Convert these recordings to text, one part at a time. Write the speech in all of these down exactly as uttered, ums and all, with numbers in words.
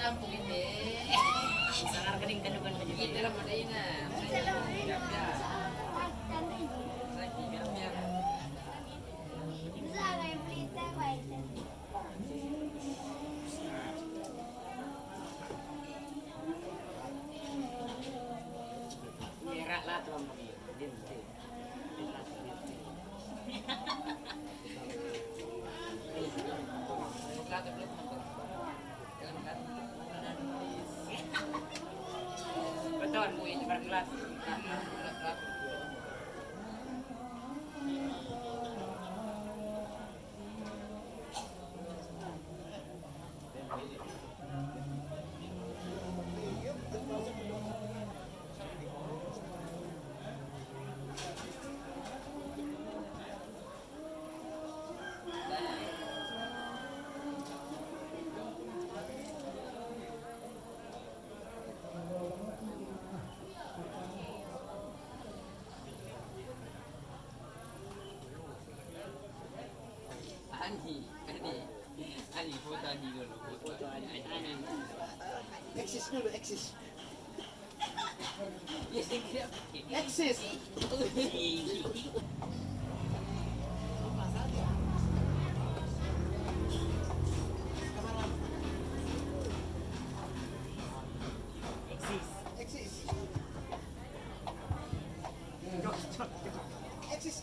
Kampung ini. Sangar kering kandungan penyakit dalam ada ini. Berak lah tuan pergi. Betul, Bu, ini berkelas. Ani, Ani, Ani, foto Ani dulu, foto Ani, Ani, Ani. Eksis dulu, eksis. Eksis. Eksis. Eksis.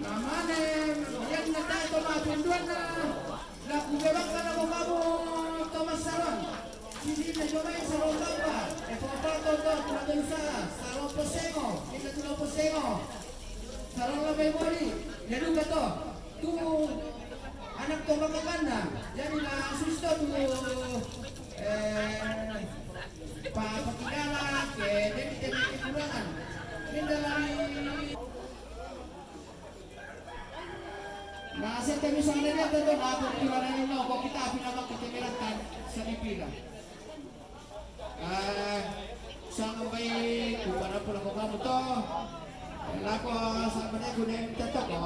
Namane, yang na tayo to matunduan na, na kubebak ka na ko kamu, Thomas Saron. Sisi na jomai Saron Bamba, e ko pa to to, kuna berusaha, Saron Posengo, kita tuna Posengo. Saron la memori, ya duka to. Tu anak to makakana, jadi na susto tu, eh, Pa, pakilala ke, dia kita punya kekurangan. Kita lari. Nah, saya tak bisa ngeliat tu, nah, aku kira dari no, kok kita api nama kita melangkan, seni pila. Eh, sama baik, ku para pula ko kamu to. Lako sama dia ku dem tetok ko.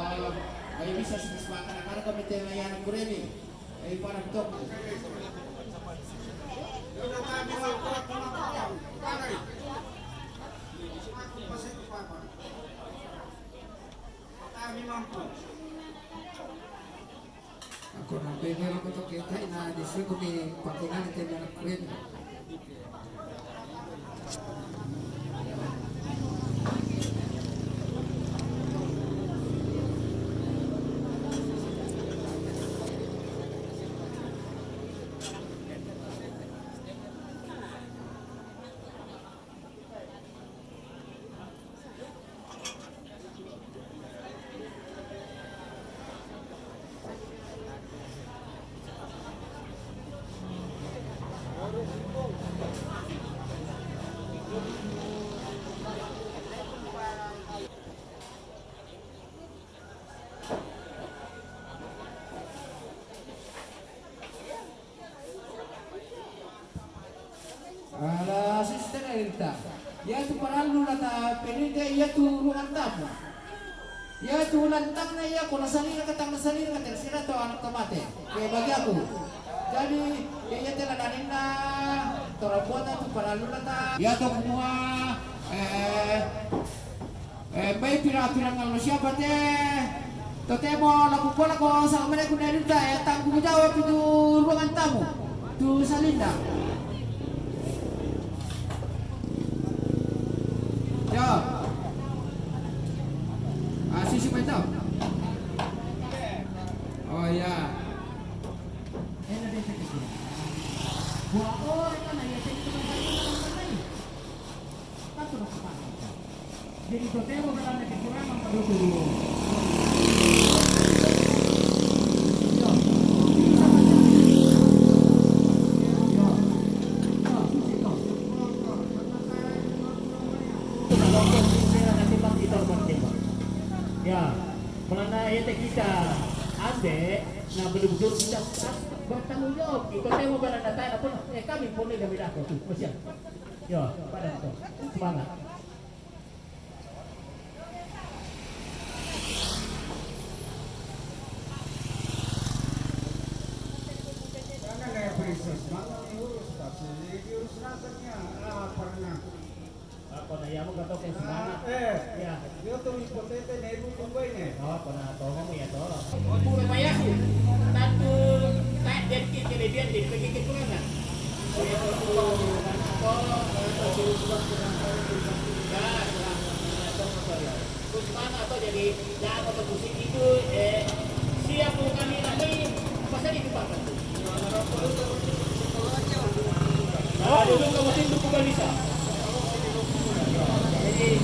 Baik bisa sini semangat, karena kami tema yang kureni. Eh, para betul. Ako na pemero ko to kita na disi ko mi pakingan kita na kwen. Ini dia, iya tu ruangan tamu. Iya tu lantangna iya, ko nasalirika, tang nasalirika, terserah tu anak tamate. Oke, bagi aku. Jadi, iya te lananinna, torang buat tu parallu nata. Iya tu kumua, eh, eh, mai pira-pira ngallo siapa te? Totemo laku pola ko sama mene ku nerita, eh, tanggung jawab itu ruangan tamu. Tu salinda. Ya. Ah, sisi mai tau. Oh, ya. Jadi totemo karena kekurangan pendukung. Ya, mana ete kita ande, nah, betul-betul kita bertanggung jawab. Itu temo karena datang pun, eh, kami pun udah beda kok tuh, kasihan. Ya, pada itu. Semangat. Mana kayak princess, mana diurus, pasti diurus rasanya. Ah, pernah. Apa na yamu kata ke semangat? Eh, ya. Dia tuh ipotete nebu tunggu ini. Oh, pernah tahu kamu ya, toh? Pura mayaku. Tantu tak jadi kelebihan, jadi bagi kekurangan. Terus mana atau jadi jangan atau musik itu, eh, siap mau kami nanti pasal itu, Pak. Nah, dulu kamu sih bukan bisa. Jadi,